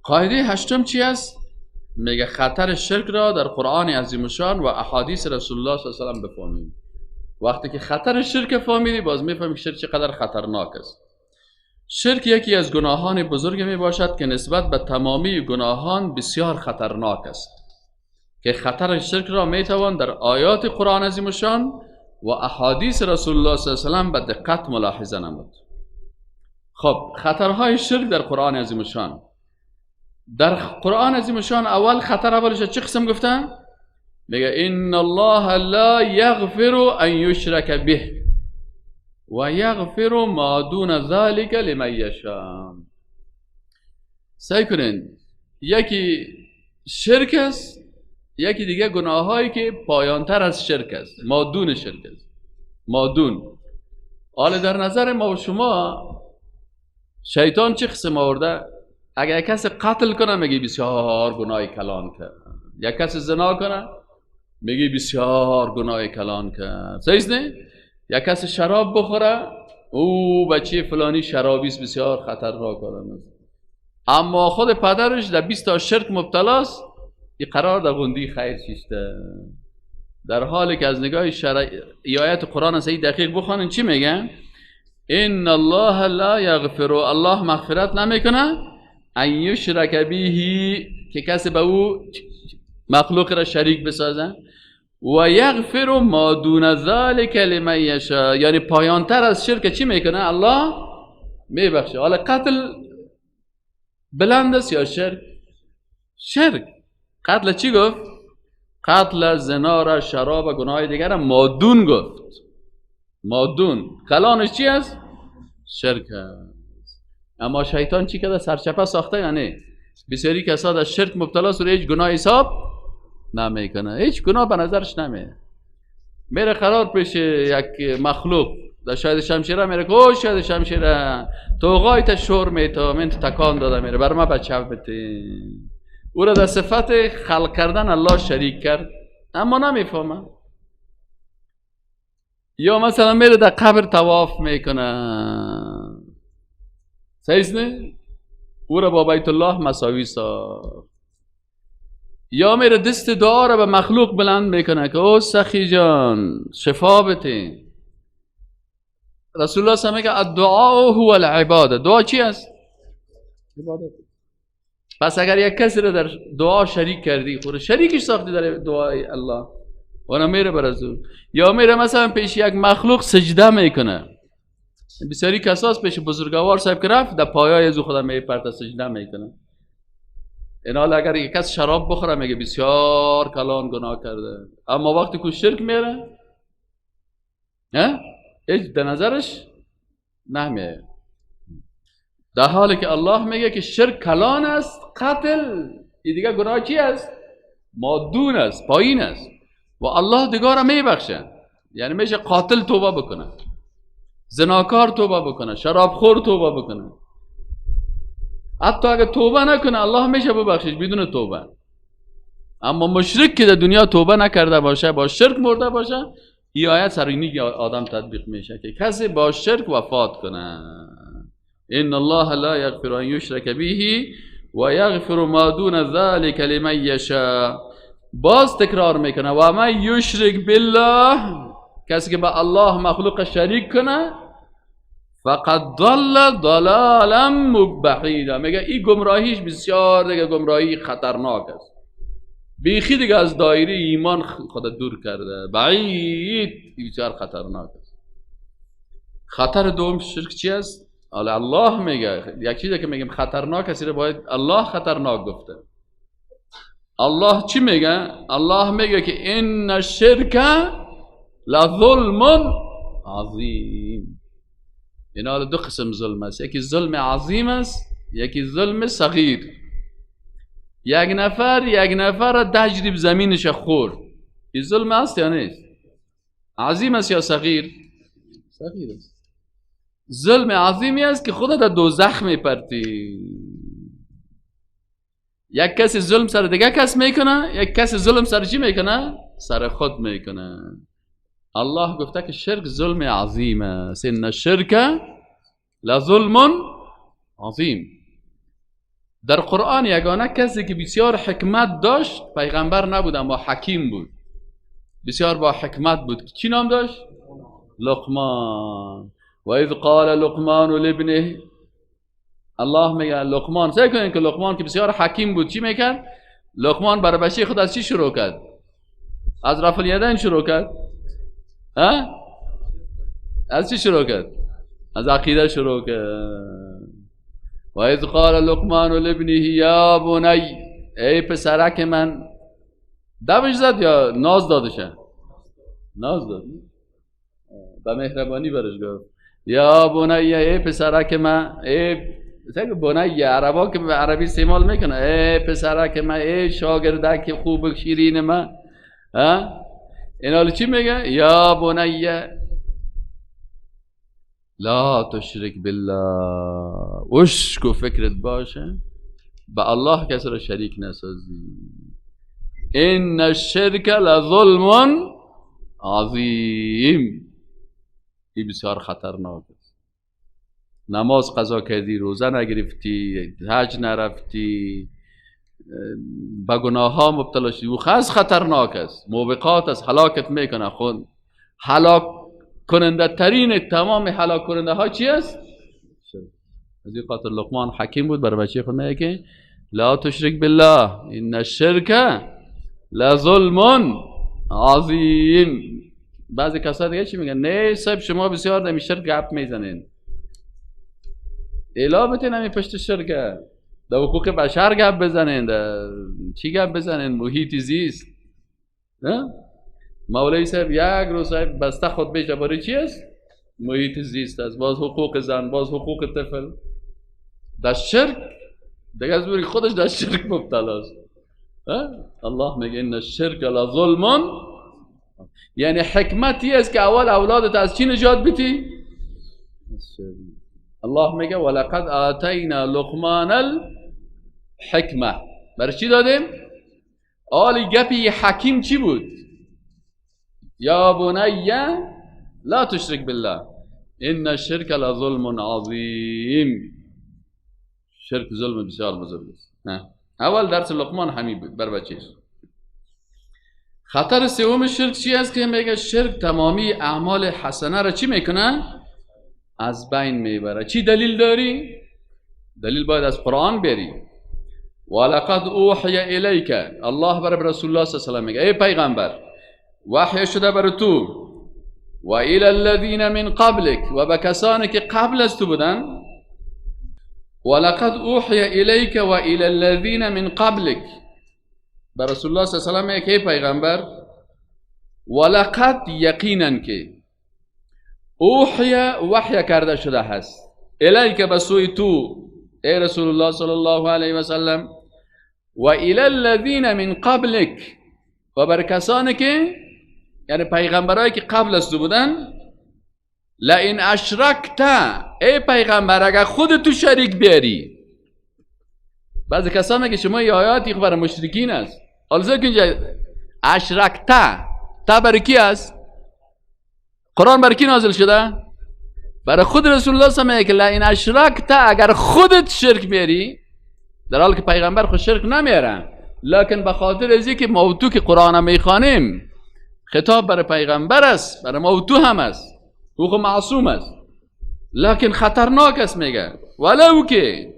قاعده هشتم چی است؟ میگه خطر شرک را در قرآن عظیم شان و احادیث رسول الله صلی الله علیه و سلم بفهمیم. وقتی که خطر شرک فهمیدی، باز میفهمی که شرک چقدر خطرناک است. شرک یکی از گناهان بزرگ می باشد که نسبت به تمامی گناهان بسیار خطرناک است، که خطر شرک را می توان در آیات قرآن عظیم شان و احادیث رسول الله صلی الله علیه و سلم به دقت ملاحظه نمود. خب، خطرهای شرک در قرآن عظیم شان. در قرآن عظیم شان اول خطر اولش چه قسم گفتن؟ میگه ان الله لا یغفر ان یشرک به و یغفر ما دون ذلك لمن یشاء. سعی کنین، یکی شرک است، یکی دیگه گناهایی که پایانتر از شرک است، مادون شرک است، مادون. حالا در نظر ما و شما شیطان چه قسم آورده؟ اگر کسی قتل کنه میگه بسیار گناه کلان کرد، یک کسی زنا کنه میگه بسیار گناه کلان کرد، صحیح نه؟ یک کسی شراب بخوره، او بچه فلانی شرابی است، بسیار خطرناک است. اما خود پدرش در 20 تا شرک مبتلاست، این قرار در غندی خیر شیشته. در حالی که از نگاه شرعی آیت قرآن صحیح دقیق بخوانین چی میگن؟ ان الله لا یغفر، الله مغفرت نمیکنه ان یشرک به، که کسی به او مخلوق را شریک بسازه، و یغفر ما دون ذلک لمن یشاء، یعنی پایانتر از شرک چی میکنه؟ الله میبخشه. حالا قتل بلند است یا شرک؟ شرک. قتل چی گفت؟ قتل، زنا را، شراب و گناه دیگر را مادون گفت. مادون کلانش چی است؟ شرک است. اما شیطان چی کرده؟ سرچپه ساخته. یعنی بسیاری کسا در شرک مبتلا است و هیچ گناه حساب نمیکنه، هیچ گناه به نظرش نمیه. میره قرار پیش یک مخلوق در شاید شمشیره، میره که او شاید شمشیره تو غایت شور میتا من تکان داده، میره بر ما بچه بده. او را در صفت خلق کردن الله شریک کرد، اما نمیفهمه. یا مثلا میره در قبر طواف میکنه، صحیح نه؟ او را با بیت الله مساوی ساخت. یا میره دست دعا را به مخلوق بلند میکنه که او سخی جان شفا بده. رسول الله صلی الله علیه و میگه الدعاء هو العباده. دعا چی است؟ عبادت. پس اگر یک کسی را در دعا شریک کردی، خود شریکش ساختی در دعای الله، و میره بر از او. یا میره مثلا پیش یک مخلوق سجده میکنه. بسیاری کساس پیش بزرگوار صاحب که رفت در پایای از او خدا میپرته سجده میکنه. این حال اگر یک کس شراب بخوره میگه بسیار کلان گناه کرده، اما وقتی که شرک میره هیچ در نظرش نمیه. در حالی که الله میگه که شرک کلان است، قتل این دیگه گناه چی است؟ مادون است، پایین است، و الله دیگه را میبخشه. یعنی میشه قاتل توبه بکنه، زناکار توبه بکنه، شرابخور توبه بکنه. حتی اگه توبه نکنه الله میشه ببخشش بدون توبه. اما مشرک که در دنیا توبه نکرده باشه، با شرک مرده باشه، این آیت سر اینی آدم تطبیق میشه که کسی با شرک وفات کنه. ان الله لا یغفر ان یشرک به و یغفر ما دون ذلک لمن یشاء. باز تکرار میکنه و من یشرک بالله، کسی که با الله مخلوق شریک کنه، فقد ضل ضلالا بعیدا. میگه این گمراهیش بسیار دیگه گمراهی خطرناک است، بیخی دیگه از دایره ایمان خود دور کرده، بعید، بسیار خطرناک است. خطر دوم شرک چی است؟ الله میگه یک چیزی که میگیم خطرناک است، باید الله خطرناک گفته. الله چی میگه؟ الله میگه که ان الشرک لظلم عظیم. اینا دو قسم ظلم است، یکی ظلم عظیم است، یکی ظلم صغیر. یک نفر 10 جریب زمینش خورد، این ظلم است یا نیست؟ عظیم است یا صغیر؟ صغیر است. ظلم عظیمی است که خود در دوزخ میپرتی. یک کسی ظلم سر دیگه کس میکنه، یک کسی ظلم سر چی میکنه؟ سر خود میکنه. الله گفته که شرک ظلم عظیم است، ان الشرک لظلم عظیم. در قرآن یگانه کسی که بسیار حکمت داشت پیغمبر نبود، اما حکیم بود، بسیار با حکمت بود. چی نام داشت؟ لقمان. و اذ قال لقمان لابنه. الله میگه لقمان، سعی کنین که لقمان که بسیار حکیم بود چی میکرد؟ لقمان برای بچه خود از چی شروع کرد؟ از رفع الیدین شروع کرد؟ ها؟ از چی شروع کرد؟ از عقیده شروع کرد. و اذ قال لقمان لابنه یا بنی، ای پسرک من. دوش زد یا ناز دادشه؟ ناز داد، به مهربانی برش گفت یا بنی، ای پسرک من. ای بنی، عربا که به عربی استعمال میکنه، ای پسرک من، ای شاگردک خوب شیرین من. ها؟ این حالا چی میگه؟ یا بنی لا تشرک بالله. اشک و فکرت باشه به الله کسی را شریک نسازی. ان الشرک لظلم عظیم. این بسیار خطرناک است. نماز قضا کردی، روزه نگرفتی، حج نرفتی، به گناه ها مبتلا شدی، او خیلی خطرناک است، موبقات است، هلاکت میکنه. خود هلاک کننده ترین تمام هلاک کننده ها چی است؟ از این خاطر لقمان حکیم بود، برای بچه خود میگه که لا تشرک بالله ان الشرک لظلم عظیم. بعضی کسا دیگه چی میگن؟ نه صاحب شما بسیار در شرک گپ میزنین، الا بتین همین پشت شرک، در حقوق بشر گپ بزنین، در چی گپ بزنین؟ محیط زیست. مولوی صاحب یک روز صاحب بسته خود بیش برای چی است؟ محیط زیست است، باز حقوق زن، باز حقوق طفل. در شرک دیگه از خودش در شرک مبتلا است. الله میگه ان الشرک لظلم. یعنی حکمتی است که اول اولادت از چی نجات بتی؟ الله میگه ولقد آتینا لقمان الحکمه. برای چی دادیم؟ آلی گپی حکیم چی بود؟ یا بنی لا تشرک بالله ان الشرک لظلم عظیم. شرک ظلم بسیار بزرگ است. اول درس لقمان همین بود بر بچه‌ش. خطر سوم شرک چی است؟ که میگه شرک تمامی اعمال حسنه را چی میکنه؟ از بین میبره. چی دلیل داری؟ دلیل باید از قرآن بیاری. ولقد اوحی الیک، الله برای رسول الله صلی الله علیه و میگه ای پیغمبر وحی شده بر تو، و الی الذین من قبلک، و به کسانی که قبل از تو بودن. ولقد اوحی الیک و الی الذین من قبلک، بر رسول الله صلی الله علیه و میگه ای پیغمبر ولقد یقینا که اوحی وحی کرده شده هست، الیک به سوی تو ای رسول الله صلی الله علیه و سلم، و الی الذین من قبلک، و بر کسانی که یعنی پیغمبرایی که قبل از تو بودن، لئن اشرکت، ای پیغمبر اگر خود تو شریک بیاری. بعضی کسان میگه شما یه آیاتی برای مشرکین است. حالا اینجا اشرکت تا برای کی است؟ قرآن برای کی نازل شده؟ برای خود رسول الله صلی الله علیه و آله. لئن اشرکت، اگر خودت شرک بیاری، در حالی که پیغمبر خود شرک نمیاره، لکن به خاطر از اینکه ما و تو که قرآن میخوانیم خطاب برای پیغمبر است، برای ما و تو هم است، او خود معصوم است، لکن خطرناک است. میگه ولو که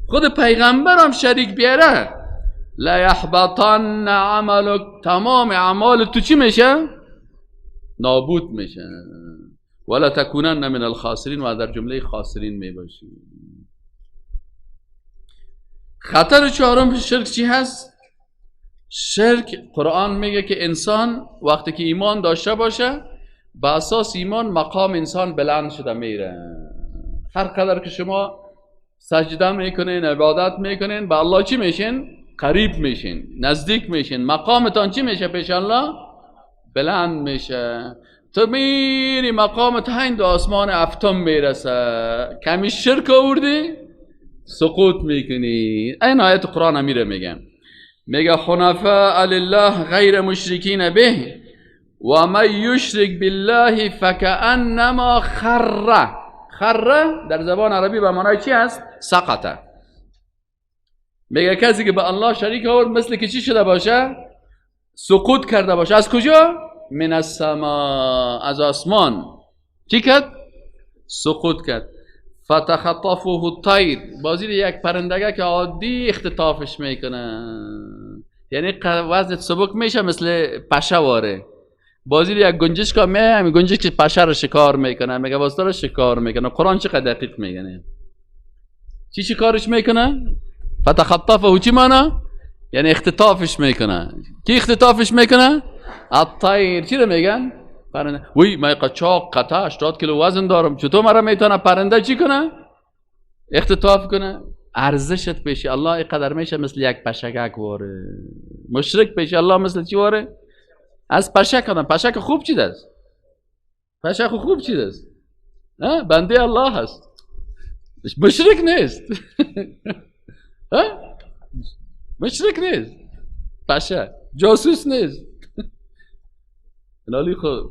خود پیغمبر هم شریک بیاره، لیحبطن عملک، تمام اعمال تو چی میشه؟ نابود میشه. ولا تکونن من الخاسرین، و در جمله خاسرین میباشی. خطر چهارم شرک چی هست؟ شرک قرآن میگه که انسان وقتی که ایمان داشته باشه، به اساس ایمان مقام انسان بلند شده میره. هر قدر که شما سجده میکنین، عبادت میکنین، به الله چی میشین؟ قریب میشین، نزدیک میشین، مقامتان چی میشه پیش الله؟ بلند میشه. تو میری مقامت هند آسمان هفتم میرسه، کمی شرک آوردی سقوط میکنی. این آیت قرآن میره میگه، میگه حنفاء لله غیر مشرکین به و من یشرک بالله فکأنما خر. خر در زبان عربی به معنای چی است؟ سقطه. میگه کسی که به الله شریک آورد مثل که چی شده باشه؟ سقوط کرده باشه. از کجا؟ من السما، از آسمان. چی کرد؟ سقوط کرد. فتخطفه الطیر، بازی یک پرندگه که عادی اختطافش میکنه، یعنی وزنت سبک میشه مثل پشه واره. بازی یک گنجشک می گنجشک پشه رو شکار میکنه، میگه واسطه رو شکار میکنه. قرآن چقدر دقیق میگه. چی شکارش میکنه؟ فتخطفه چی معنا؟ یعنی اختطافش میکنه. کی اختطافش میکنه؟ الطیر. چی رو میگن؟ پرنده. وی من قچاق قطع 80 کیلو وزن دارم، چطور مرا میتونه پرنده چی کنه؟ اختطاف کنه. ارزشت پیش الله اینقدر میشه مثل یک پشگک واره. مشرک پیش الله مثل چی واره؟ از پشه کردن. پشه که خوب چیز است، پشه خوب چیز است، بنده الله هست، مشرک نیست. مشرک نیست، پشه جاسوس نیست. اینالی خود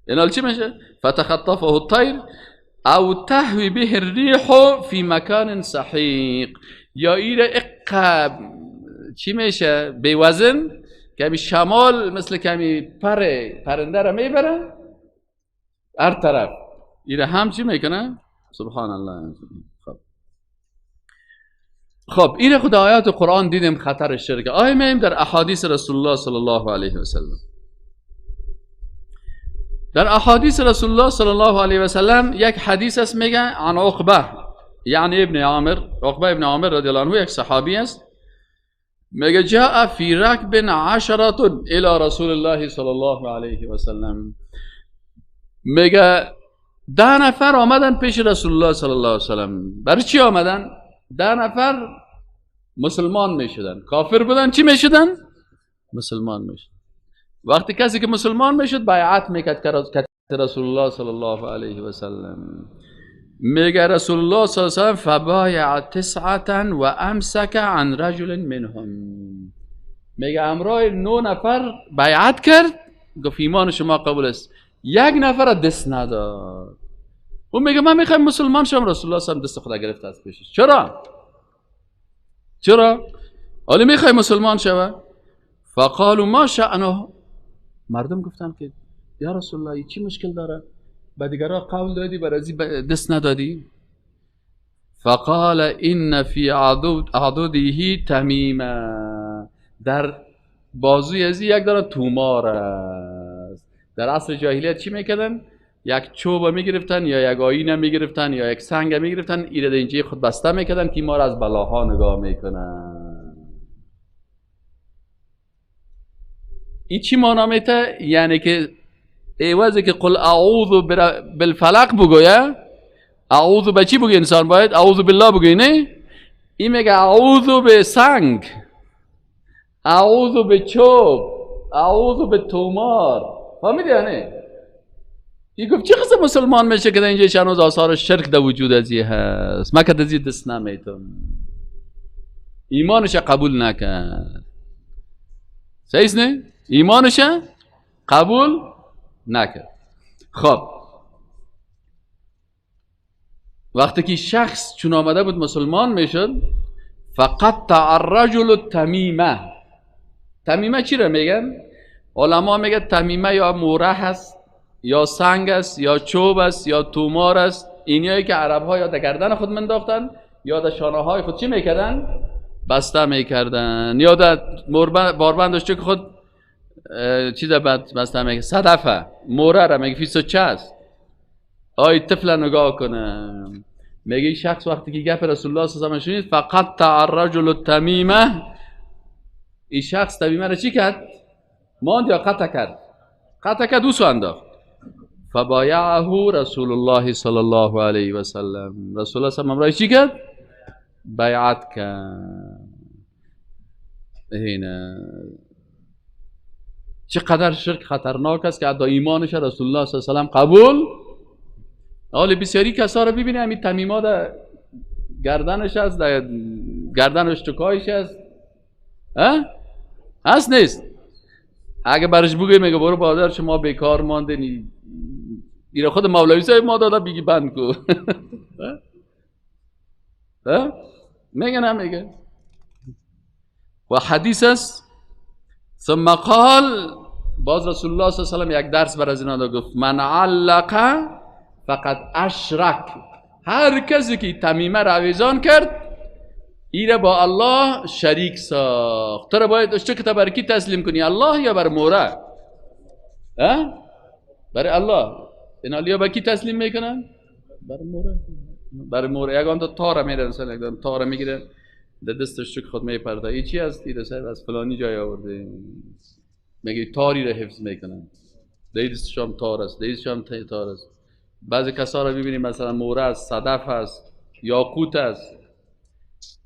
اینال چی میشه؟ فتخطفه الطیر او تهوی به الریح فی مکان سحیق. یا ایره اقا چی میشه؟ بی وزن، کمی شمال مثل کمی پر پرنده را میبره هر طرف. ایره هم چی میکنه؟ سبحان الله. خب این خود آیات قرآن دیدیم خطر شرک. آیه میم در احادیث رسول الله صلی الله علیه و سلم. در احادیث رسول الله صلی الله علیه و سلم یک حدیث است میگه عن عقبه، یعنی ابن عامر، عقبه ابن عامر رضی الله عنه یک صحابی است، میگه جاء فی رکب عشرة الی رسول الله صلی الله علیه و سلم. میگه 10 نفر آمدن پیش رسول الله صلی الله علیه و سلم. برای چی آمدن؟ 10 نفر مسلمان میشدن، کافر بودن چی میشدن؟ مسلمان میشدن. وقتی کسی که مسلمان میشد بیعت میکرد که رسول الله صلی الله علیه و سلم. میگه رسول الله صلی الله علیه و سلم فبایع تسعة و امسک عن رجل منهم. میگه امرای 9 نفر بیعت کرد، گفت ایمان شما قبول است، یک نفر دست نداد. او میگه من میخوایم مسلمان شم. رسول الله صلی الله علیه و دست خدا گرفت از پیشش. چرا؟ چرا؟ حالا میخوای مسلمان شوه؟ فقالوا ما شأنه. مردم گفتن که یا رسول الله چی مشکل داره؟ به دیگرها قول دادی برای دست ندادی؟ فقال ان فی عضده تمیمه. در بازوی ازی یک داره تومار است. در عصر جاهلیت چی میکردن؟ یک چوب میگرفتن یا یک آینه میگرفتن یا یک سنگ میگرفتن، ایره در اینجای خود بسته میکردن که ما را از بلاها نگاه میکنن. این چی معنا میته؟ یعنی که عوضی که قل اعوذ بالفلق بگویه، اعوذ به چی بگه انسان؟ باید اعوذ بالله بگویه، نه؟ این میگه اعوذ به سنگ، اعوذ به چوب، اعوذ به تومار. فهمیدی یا نه؟ این گفت چه قسم مسلمان میشه که در اینجا هنوز آثار شرک در وجود ازی هست؟ من که از دست نمیتم. ایمانش قبول نکرد. صحیح نه؟ ایمانش قبول نکرد. خب وقتی که شخص چون آمده بود مسلمان میشد، فقطع الرجل التمیمه. تمیمه چی را میگن؟ علما میگه تمیمه یا موره هست یا سنگ است یا چوب است یا تومار است. اینایی که عرب ها یا در گردن خود منداختن یا در شانه های خود چی میکردن؟ بسته میکردن، یا در باربندش که خود چیز بسته میکردن، صدفه موره را میگه فیس و چه است. آی طفل نگاه کنه، میگه شخص وقتی که گپ رسول الله صلی الله علیه و آله شنید، فقط الرجل التمیمه، این شخص تمیمه را چی کرد؟ ماند یا قطع کرد؟ قطع کرد، دوسو انداخت. فبایعه رسول الله صلی الله علیه و سلم. رسول الله صلی الله علیه و چی کرد؟ بیعت کرد. اینه چقدر شرک خطرناک است که حتی ایمانش رسول الله صلی الله علیه و سلم قبول. حالا بسیاری کسا رو ببینی همین تمیما در گردنش است، در گردنش تکایش است، هست نیست؟ اگه برش بگوی میگه برو بادر شما بیکار ماندنی، اینا خود مولوی صاحب ما داده بیگی بند کو. میگه نه میگه و حدیث است. ثم قال، باز رسول الله صلی الله علیه و سلم یک درس بر از اینا داد، گفت من علق فقط اشرک، هر کسی که تمیمه را آویزان کرد ایره با الله شریک ساخت. تو را باید اشتک تا بر کی تسلیم کنی؟ الله یا بر موره؟ برای الله. اینا لیا با کی تسلیم میکنن؟ بر موره. بر موره یگان تا تاره میره، مثلا یگان تاره میگیره در دستش چک خود میپرده، این چی است؟ این از فلانی جای آورده، میگه تاری را حفظ میکنن، در دستش هم تار است، در دستش هم تار است. بعضی کسا را میبینیم مثلا موره است، صدف است، یاقوت است،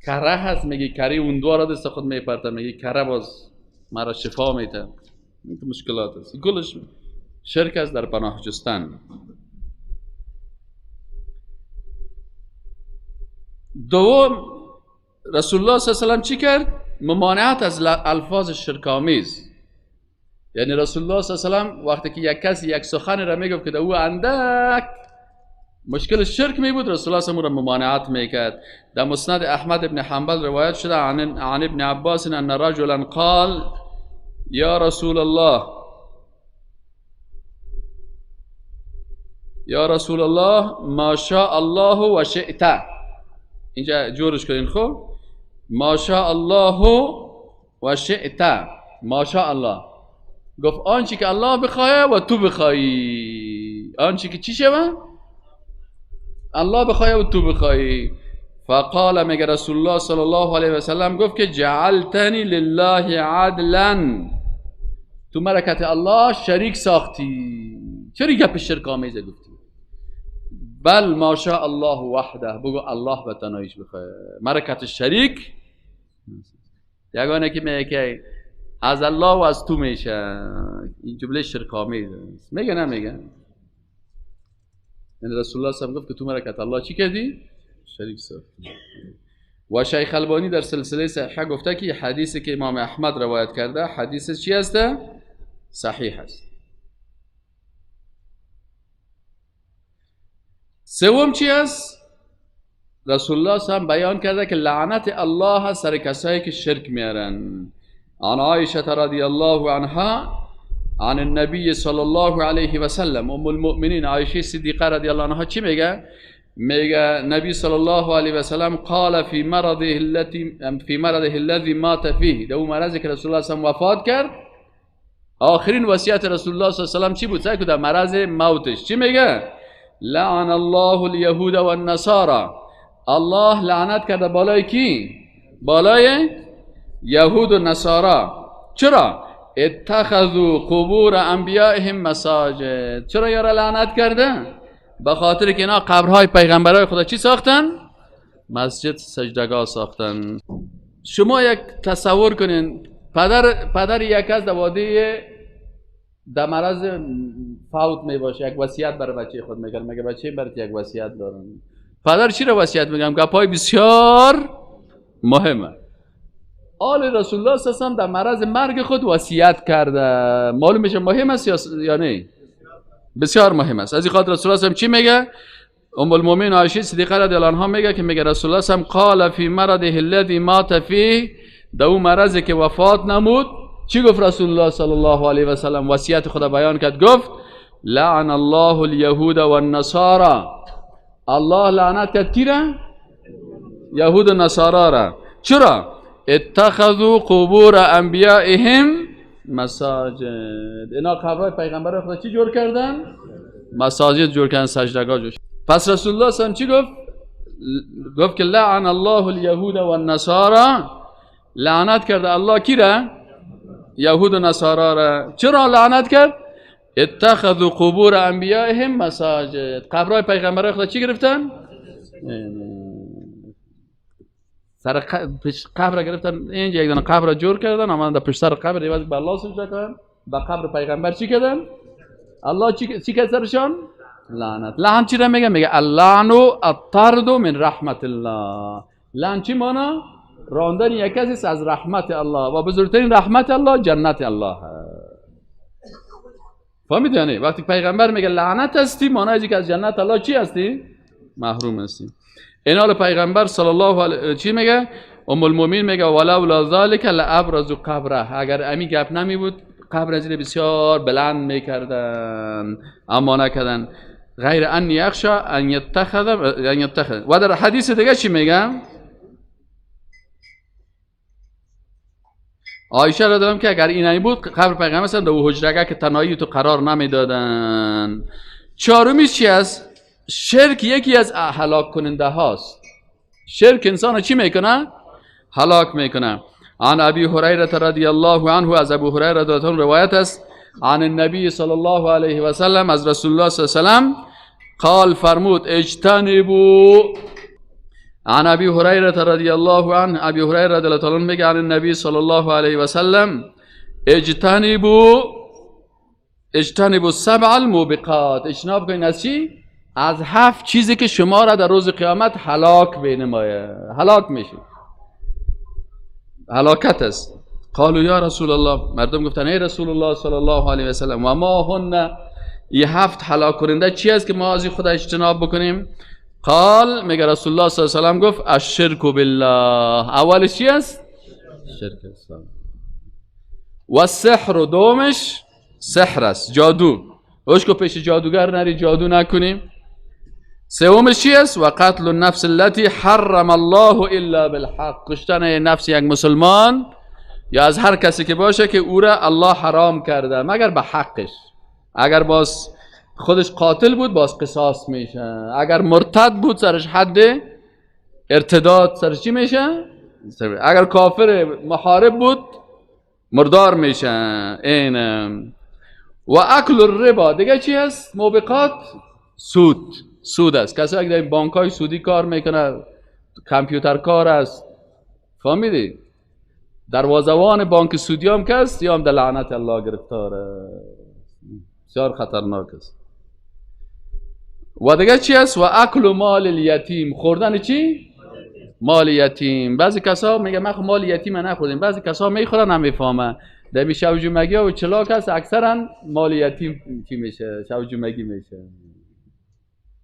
کره هست، میگه کره اون دو را دست خود میپرده، میگه کره باز مرا شفا میده. این مشکلات است، این کلش شرک است در پناه جستن. دوم، رسول الله صلی الله علیه و سلم چی کرد؟ ممانعت از الفاظ شرک آمیز. یعنی رسول الله صلی الله علیه و سلم وقتی که یک کسی یک سخن را میگفت که در او اندک مشکل شرک می بود، رسول الله صلی الله علیه و را ممانعت میکرد. در مسند احمد ابن حنبل روایت شده عن ابن عباس ان رجلا قال یا رسول الله، یا رسول الله ما شاء الله و شئت. اینجا جورش کنین خب، ما شاء الله و شئت، ما شاء الله، گفت آنچه که الله بخواه و تو بخوایی، آنچه که چی شوه؟ الله بخواه و تو بخوایی. فقال، میگه رسول الله صلی الله علیه و سلم گفت که جعلتنی لله عدلا، تو مرکت الله شریک ساختی. چرا گپ شرک آمیزه گفتی؟ بل ما شاء الله وحده، بگو الله به تنهاییش بخواه، مرکت شریک. یگانه که میگه که از الله و از تو میشه، این جمله شرک آمیز است. میگه نمیگه؟ یعنی رسول الله صلی الله علیه و گفت که تو مرکت الله چی کردی؟ شریک ساختی. و شیخ البانی در سلسله صحیحه گفته که حدیثی که امام احمد روایت کرده حدیث چی است؟ صحیح است. سوم چی است؟ رسول الله صلی الله علیه و بیان کرده که لعنت الله سر کسایی که شرک میارن. عن عایشه رضی الله عنها عن النبی صلی الله علیه و سلم، ام المؤمنین عایشه صدیقه رضی الله عنها چی میگه؟ میگه نبی صلی الله علیه و سلم قال فی مرضه التي فی مرضه الذي مات فیه، در اون مرضی که رسول الله صلی الله علیه و وفات کرد، آخرین وصیت رسول الله صلی الله علیه و سلم چی بود؟ در مرض موتش چی میگه؟ لعن الله اليهود والنصارى، الله لعنت کرده بالای کی؟ بالای یهود و نصارا. چرا؟ اتخذوا قبور انبیائهم مساجد. چرا یارا لعنت کرده؟ به خاطر که اینا قبرهای پیغمبرای خدا چی ساختن؟ مسجد، سجدگاه ساختن. شما یک تصور کنین، پدر یک از دوادی در مرض فوت می باشه، یک وصیت برای بچه خود میکنه، میگه بچه برات یک وصیت دارم. پدر چی رو وصیت میگم؟ گپای بسیار مهمه. آل رسول الله صلی الله علیه و در مرض مرگ خود وصیت کرده. معلوم میشه مهم است یا نه؟ بسیار مهم است. از این خاطر رسول الله صلی الله علیه و چی میگه؟ ام المؤمنین عایشه صدیقه رضی الله عنها میگه که میگه رسول الله صلی الله علیه و قال فی مرضه الذی مات فیه، در اون مرضی که وفات نمود چی گفت رسول الله صلی الله علیه و سلم؟ وصیت خدا بیان کرد، گفت لعن الله اليهود والنصارى. الله لعنت کرد کی را؟ یهود و نصارا را. چرا؟ اتخذوا قبور انبیائهم مساجد. اینا قبرهای پیغمبر خدا چی جور کردن؟ مساجد جور کردن، سجدگاه جور. پس رسول الله صلی الله علیه و چی گفت؟ گفت که لعن الله اليهود والنصارى. لعنت کرده الله کی را؟ یهود و نصارا را. چرا لعنت کرد؟ اتخذوا قبور انبیائهم مساجد. قبرهای پیغمبرای خدا چی گرفتن؟ سر قبر گرفتن، اینجا یک دانه قبر جور کردن، آمدن در پشت سر قبر عوض به الله سجده کردن، به قبر پیغمبر چی کردن؟ الله چی کرد سرشان؟ لعنت. لعن چی را میگه؟ میگه اللعن الطرد من رحمت الله. لعن چی مانا؟ راندن یک کسی از رحمت الله، و بزرگترین رحمت الله جنت الله. فهمیدی یعنی وقتی پیغمبر میگه لعنت هستی، معنی که از جنت الله چی هستی؟ محروم هستی. این حال پیغمبر صلی الله علیه چی میگه؟ ام المؤمنین میگه ولولا ذلک لابرز قبره، اگر امی گپ نمی بود قبر از بسیار بلند میکردن، اما نکردن. غیر ان یخشا ان یتخذ ان یتخذ. و در حدیث دیگه چی میگم؟ عایشه را دارم که اگر اینایی بود قبر پیغمبر صلی در حجره که تنهایی تو قرار نمیدادن. چهارمیش چی است؟ شرک یکی از هلاک کننده هاست. شرک انسان چی میکنه؟ هلاک میکنه. عن ابی هریره رضی الله عنه، از ابو هریره رضی الله عنه روایت است، عن النبی صلی الله علیه و سلم، از رسول الله صلی الله علیه و سلم قال فرمود اجتنبوا. عن ابی هریره رضی الله عنه، ابی هریره رضی الله عنه میگه عن النبی صلی الله علیه و سلم اجتنبوا اجتنبوا السبع الموبقات. اجتناب کنید از چی؟ از هفت چیزی که شما را در روز قیامت هلاک بینمایه، هلاک میشید، هلاکت است. قالوا یا رسول الله، مردم گفتن ای رسول الله صلی الله علیه و سلم و ما هن، این هفت هلاک کننده چی است که ما از خود اجتناب بکنیم؟ قال، میگه رسول الله صلی الله علیه و سلم گفت الشرک بالله. اولش چی است؟ شرک است. و السحر، دومش سحر است، جادو. کو پیش جادوگر نری، جادو نکنیم. سومش چی است؟ و قتل النفس التي حرم الله الا بالحق، کشتن نفس یک مسلمان یا از هر کسی که باشه که او را الله حرام کرده مگر به حقش. اگر باز خودش قاتل بود باز قصاص میشه، اگر مرتد بود سرش حد ارتداد سرش چی میشه؟ اگر کافر محارب بود مردار میشه. این و اکل الربا. دیگه چی است؟ موبقات، سود. سود است. کسایی که در بانک های سودی کار میکنه، کامپیوتر کار است، فهمیدی؟ دروازه‌وان بانک سودی هم که است یا هم در لعنت الله گرفتار است، بسیار خطرناک است. و دیگه چی است؟ و اکل مال الیتیم، خوردن چی؟ مال یتیم. بعضی کسا میگه من خو مال یتیم نخوردیم، بعضی کسا میخورن نمیفهمن. در می شب جمعگی و چلاک هست، اکثرا مال یتیم چی میشه؟ شب جمعگی میشه.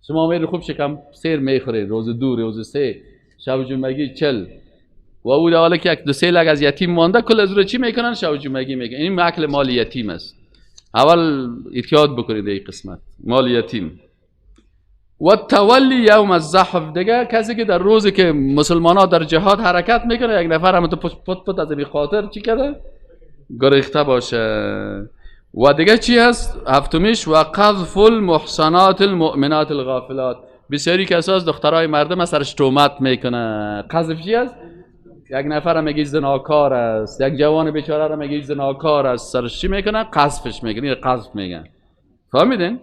شما میری خوب شکم سیر میخورید، روز دو، روز سه، شب جمعگی 40 و او در حالی که یک دو سه لگ از یتیم مانده کل از رو چی میکنن؟ شب جمعگی میکنن. این اکل مال یتیم است. اول احتیاط بکنید این قسمت مال یتیم. و تولی یوم الزحف، دیگه کسی که در روزی که مسلمان ها در جهاد حرکت میکنه یک نفر هم تو پت پت از بی خاطر چی کرده؟ گریخته باشه. و دیگه چی هست؟ هفتمیش و قذف المحصنات المؤمنات الغافلات. بسیاری کسا از دخترای مردم سرش تهمت میکنه. قذف چی است؟ یک نفر میگه زناکار است، یک جوان بیچاره رو میگه زناکار است، سرش چی میکنه؟ قذفش میکنه. این قذف میگن. فهمیدین؟